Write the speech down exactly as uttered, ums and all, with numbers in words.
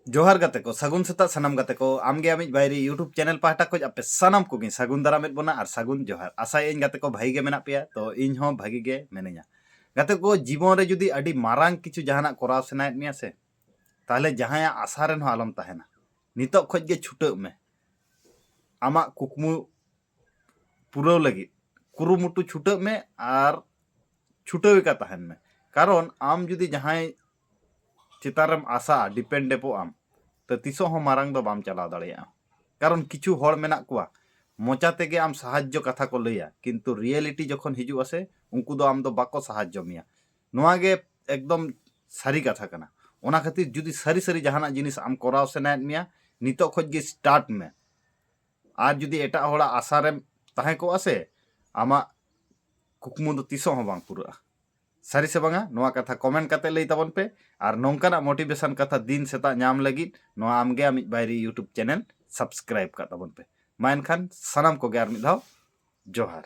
ᱡᱚᱦᱟᱨ ᱜᱟᱛᱮ ᱠᱚ, ᱥᱟᱹᱜᱩᱱ ᱥᱮᱛᱟᱜ ᱥᱟᱱᱟᱢ ᱜᱟᱛᱮ ᱠᱚ᱾ ᱟᱢᱜᱮ ᱟᱢᱤᱡ ᱵᱟᱭᱨᱤ YouTube ᱪᱮᱱᱮᱞ ᱯᱟᱦᱴᱟ ᱠᱷᱚᱱ ᱟᱯᱮ ᱥᱟᱱᱟᱢ ᱠᱚᱜᱮᱧ ᱥᱟᱹᱜᱩᱱ ᱫᱟᱨᱟᱢᱮᱫ ᱵᱚᱱᱟ ᱟᱨ ᱥᱟᱹᱜᱩᱱ ᱡᱚᱦᱟᱨ᱾ ᱟᱥᱟᱭᱟᱹᱧ ᱜᱟᱛᱮ ᱠᱚ ᱵᱷᱟᱹᱜᱤ ᱜᱮ ᱢᱮᱱᱟᱜ ᱯᱮᱭᱟ, ᱛᱚ ᱤᱧ ᱦᱚᱸ ᱵᱷᱟᱹᱜᱤ ᱜᱮ ᱢᱮᱱᱟᱹᱧᱟ᱾ ᱜᱟᱛᱮ ᱠᱚ, ᱡᱤᱵᱚᱱ ᱨᱮ ᱡᱩᱫᱤ ᱟᱹᱰᱤ ᱢᱟᱨᱟᱝ ᱠᱤᱪᱷᱩ ᱡᱟᱦᱟᱱᱟᱜ ᱠᱚᱨᱟᱣ ᱥᱟᱱᱟᱭᱮᱫ ᱢᱮᱭᱟ ᱥᱮ, ᱛᱟᱦᱞᱮ ᱡᱟᱦᱟᱸᱭᱟᱜ ᱟᱥᱟ ᱨᱮᱱ ᱦᱚᱸ ᱟᱞᱚᱢ ᱛᱟᱦᱮᱱᱟ᱾ ᱱᱤᱛᱚᱜ ᱠᱷᱚᱱ ᱜᱮ ᱪᱷᱩᱴᱟᱹᱜ ᱢᱮ᱾ ᱟᱢᱟᱜ ᱠᱩᱠᱢᱩ ᱯᱩᱨᱟᱹᱣ ᱞᱟᱹᱜᱤᱫ ᱠᱩᱨᱩᱢᱩᱴᱩ ᱪᱷᱩᱴᱟᱹᱜ ᱢᱮ ᱟᱨ ᱪᱷᱩᱴᱟᱹᱣ ᱮᱠᱟ ᱛᱟᱦᱮᱱ ᱢᱮ᱾ ᱠᱟᱨᱚᱱ ᱟᱢ ᱡᱩᱫᱤ ᱡᱟᱦᱟᱸᱭ ᱪᱮᱛᱟᱱ ᱨᱮᱢ ᱟᱥᱟᱜᱼᱟ, ᱰᱤᱯᱮᱱᱰᱮᱵᱚᱜ ᱟᱢ, ᱛᱚ ᱛᱤᱥᱚᱜ ᱦᱚᱸ ᱢᱟᱨᱟᱝ ᱫᱚ ᱵᱟᱢ ᱪᱟᱞᱟᱣ ᱫᱟᱲᱮᱭᱟᱜᱼᱟ᱾ ᱠᱟᱨᱚᱱ ᱠᱤᱪᱷᱩ ᱦᱚᱲ ᱢᱮᱱᱟᱜ ᱠᱚᱣᱟ, ᱢᱚᱪᱟ ᱛᱮᱜᱮ ᱟᱢ ᱥᱟᱦᱟᱡᱽᱡᱚ ᱠᱟᱛᱷᱟ ᱠᱚ ᱞᱟᱹᱭᱟ, ᱠᱤᱱᱛᱩ ᱨᱤᱭᱮᱞᱤᱴᱤ ᱡᱚᱠᱷᱚᱱ ᱦᱤᱡᱩᱜᱼᱟ ᱥᱮ, ᱩᱱᱠᱩ ᱫᱚ ᱟᱢ ᱫᱚ ᱵᱟᱠᱚ ᱥᱟᱦᱟᱡᱽᱡᱚ ᱢᱮᱭᱟ᱾ ᱱᱚᱣᱟ ᱜᱮ ᱮᱠᱫᱚᱢ ᱥᱟᱹᱨᱤ ᱠᱟᱛᱷᱟ ᱠᱟᱱᱟ᱾ ᱚᱱᱟ ᱠᱷᱟᱹᱛᱤᱨ ᱡᱩᱫᱤ ᱥᱟᱹᱨᱤ ᱥᱟᱹᱨᱤ ᱡᱟᱦᱟᱱᱟᱜ ᱡᱤᱱᱤᱥ ᱟᱢ ᱠᱚᱨᱟᱣ ᱥᱟᱱᱟᱭᱮᱫ ᱢᱮᱭᱟ, ᱱᱤᱛᱚᱜ ᱠᱷᱚᱱ ᱜᱮ ᱥᱴᱟᱨᱴ ᱢᱮ᱾ ᱟᱨ ᱡᱩᱫᱤ ᱮᱴᱟᱜ ᱦᱚᱲᱟᱜ ᱟᱥᱟ ᱨᱮᱢ ᱛᱟᱦᱮᱸ ᱠᱚᱜᱼᱟ ᱥᱮ, ᱟᱢᱟᱜ ᱠᱩᱠᱢᱩ ᱫᱚ ᱛᱤᱥᱚᱜ ᱦᱚᱸ ᱵᱟᱝ ᱯᱩᱨᱟᱹᱜᱼᱟ᱾ ᱥᱟᱹᱨᱤ ᱥᱮ ᱵᱟᱝᱟ, ᱱᱚᱣᱟ ᱠᱟᱛᱷᱟ ᱠᱚᱢᱮᱱᱴ ᱠᱟᱛᱮ ᱞᱟᱹᱭ ᱛᱟᱵᱚᱱ ᱯᱮ᱾ ᱟᱨ ᱱᱚᱝᱠᱟᱱᱟᱜ ᱢᱳᱴᱤᱵᱷᱮᱥᱚᱱ ᱠᱟᱛᱷᱟ ᱫᱤᱱ ᱥᱮᱛᱟᱜ ᱧᱟᱢ ᱞᱟᱹᱜᱤᱫ ᱱᱚᱣᱟ ᱟᱢᱜᱮ ᱟᱢᱤᱡ ᱵᱟᱭᱨᱤ YouTube ᱪᱮᱱᱮᱞ ᱥᱟᱵᱥᱠᱨᱟᱭᱤᱵ ᱠᱟᱜ ᱛᱟᱵᱚᱱ ᱯᱮ᱾ ᱢᱟ ᱮᱱᱠᱷᱟᱱ ᱥᱟᱱᱟᱢ ᱠᱚᱜᱮ ᱟᱨ ᱢᱤᱫ ᱫᱷᱟᱣ ᱡᱚᱦᱟᱨ᱾